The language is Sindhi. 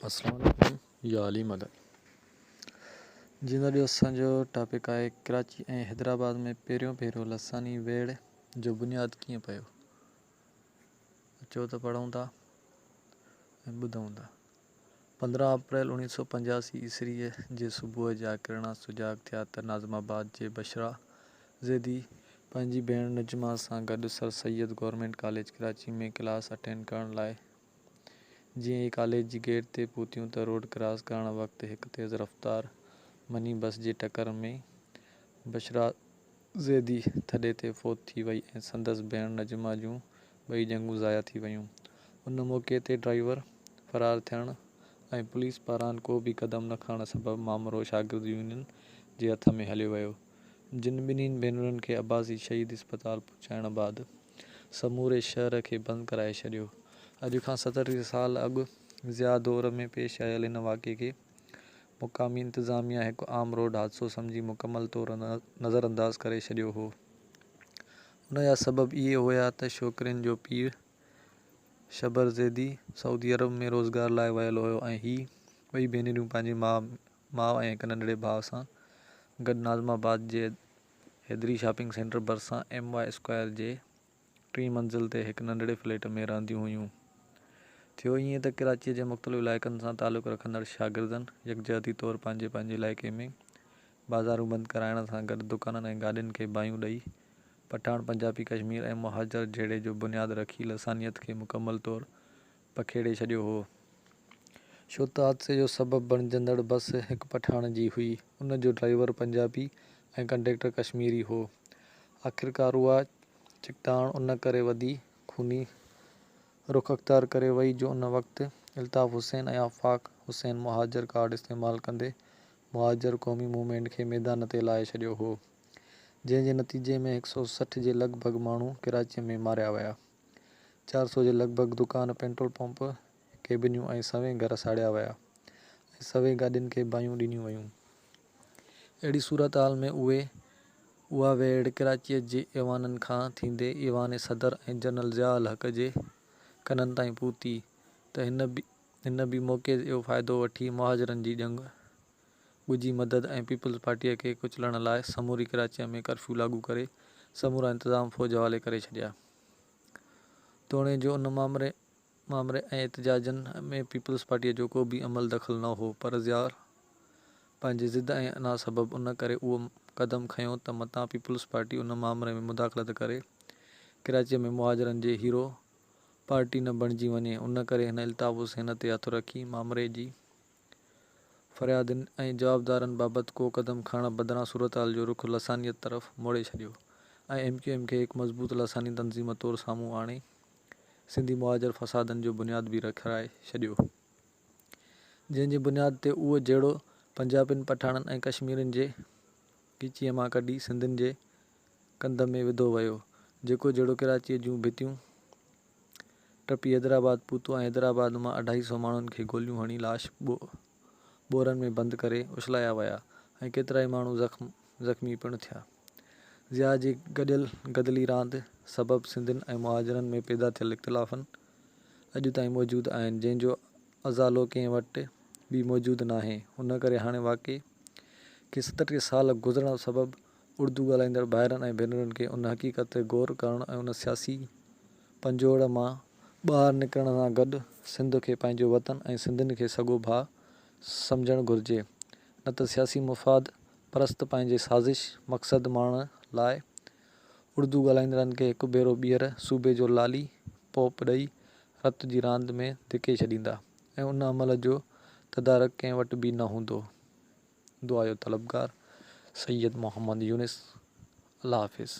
السلام عليڪم يا علي مدد جيئن ته اڄ اسان جو ٽاپڪ آهي ڪراچي ۽ حيدرآباد ۾ پهريون ڀيرو لساني ويڙهه جو بنياد ڪيئن پيو اچو ته پڙهون ٿا ۽ ٻڌون ٿا 15 اپريل 1985 عيسويء جي صبح جا ڪرڻا سجاڳ ٿيا ته ناظم آباد جي بشريٰ زيدي پنهنجي ڀيڻ نجمه سان گڏ sir Syed government college Karachi ۾ class attend ڪرڻ لاء جيئن ئي ڪاليج جي گيٽ تي پهتيون ته روڊ ڪراس ڪرڻ وقت هڪ تيز رفتار مني بس جي ٽڪر ۾ بشريٰ زيدي ٿڏي تي فوت ٿي وئي ۽ سندس ڀيڻ نجمه جون ٻئي ڄنگهون ضايع ٿي ويون. ان موقعي تي ڊرائيور فرار ٿيڻ ۽ پوليس پاران ڪو به قدم نه کڻڻ سبب مامرو شاگرد يونين جي هٿ ۾ هليو ويو. جن ٻنهي ڀينرن کي عباسي شهيد اسپتال پهچائڻ بعد سموري شهر کي بند ڪرائي ڇڏيو. اڄ کان 37 سال اڳ ضياء دور ۾ پيش آيل ان واقعي کي مقامي انتظاميا هڪ عام روڊ حادثو سمجهي مڪمل طور نظرانداز ڪري ڇڏيو هو. ان جا سبب اهي هيا ته ڇوڪرين جو پيء شبر زيدي سعودي عرب ۾ روزگار لاء ويل هيو ۽ هي ٻئي ڀينريون پنهنجي ماء ۽ هڪ ننڍڙي ڀاء سان گڏ ناظم آباد جي حيدري شاپنگ سينٽر ڀرسان ايم واء اسڪوائر جي ٽين منزل تي هڪ ننڍڙي فليٽ ۾ رهنديون هيون. ٿيو ائين ته ڪراچيء جي مختلف علائقن سان تعلق رکندڙ شاگردن يڪجهتي طور پنهنجي پنهنجي علائقي ۾ بازارون بند ڪرائڻ سان گڏ دڪانن ۽ گاڏين کي باهيون ڏئي پٺاڻ، پنجابي، ڪشمير ۽ مهاجر جهيڙي جو بنياد رکي لسانيت کي مڪمل طور پکيڙي ڇڏيو هو. ڇو ته حادثي جو سبب بڻجندڙ بس هڪ پٺاڻ جي هئي، ان جو ڊرائيور پنجابي ۽ ڪنڊيڪٽر ڪشميري هو. آخرڪار اها ڇڪتاڻ ان ڪري وڌي خوني رخ اختيار ڪري وئي جو ان وقت الطاف حسين ۽ آفاق حسين مهاجر ڪارڊ استعمال ڪندي مهاجر قومي موومينٽ کي ميدان تي لاهي ڇڏيو هو، جنهن جي نتيجي ۾ هڪ سئو 60 جي لڳ ڀڳ ماڻهو ڪراچيء ۾ ماريا ويا. 400 جي لڳ ڀڳ دڪان، پيٽرول پمپ، ڪيبنيون ۽ سوين گهر ساڙيا ويا ۽ سوين گاڏين کي باهيون ڏنيون ويون. اهڙي صورتحال ۾ اهي اها ويڙهه ڪراچيء جي ايوانن کان ٿيندي ايوان صدر ۽ جنرل ضياء الحق جي ڪنن تائين پهتي ته هن به موقعي جو فائدو وٺي مهاجرن جي ڄنگهه ڳجهي مدد ۽ پيپلز پارٽيء کي ڪچلڻ لاء سموري ڪراچيء ۾ ڪرفيو لاڳو ڪري سمورا انتظام فوج حوالي ڪري ڇڏيا. توڻي جو ان مامري مامري ۽ احتجاجن ۾ پيپلز پارٽيء جو ڪو به عمل دخل نه هو پر ضياء پنهنجي ضد ۽ انا سبب ان ڪري اهو قدم کنيو ته متان پيپلز پارٽي ان مامري ۾ مداخلت ڪري ڪراچيء ۾ مهاجرن جي هيرو پارٽي نه بڻجي وڃي ان ڪري هن الطاف حسين تي هٿ رکي مامري جي فريادين ۽ جوابدارن بابت ڪو قدم کڻڻ بدران صورتحال جو رخ لسانيت طرف موڙي ڇڏيو ۽ ايم ڪيو ايم کي هڪ مضبوط لساني تنظيم طور سامهون آڻي سنڌي مهاجر فسادن جو بنياد به رکرائي ڇڏيو جنهن جي بنياد تي اهو جهيڙو پنجابين، پٺاڻن ۽ ڪشميرين جي ڳچيء مان ڪڍي سنڌين جي ڪنڌ ۾ وڌو ويو جيڪو جهيڙو ڪراچيء جون ڀتيون ٽپي حيدرآباد پهتو ۽ حيدرآباد مان اڍائي سئو ماڻهن کي گوليون هڻي لاش ٻورن ۾ بند ڪري اڇلايا ويا ۽ ڪيترائي ماڻهو زخمي پڻ ٿيا. ضياء جي گڏيل گدلي راند سبب سنڌين ۽ مهاجرن ۾ پيدا ٿيل اختلافن اڄ تائين موجود آهن جنهن جو ازالو ڪنهن وٽ به موجود ناهي ان ڪري هاڻي واقعي کي 37 سال گذرڻ سبب اردو ڳالهائيندڙ ڀائرن ۽ ڀينرن کي ان حقيقت تي غور ڪرڻ ۽ ان سياسي پنجوڙ مان ٻاهر نڪرڻ سان گڏ سنڌ کي پنهنجو وطن ۽ سنڌين کي سڳو ڀاء سمجهڻ گهرجي نه ته سياسي مفاد پرست پنهنجي سازش مقصد ماڻڻ لاء اردو ڳالهائيندڙن کي هڪ ڀيرو ٻيهر صوبي جو لالي پوپ ڏئي رت جي راند ۾ ڌڪي ڇڏيندا ۽ ان عمل جو تدارڪ ڪنهن وٽ به نه هوندو. دعا جو طلبگار سيد محمد يونس الله حافظ.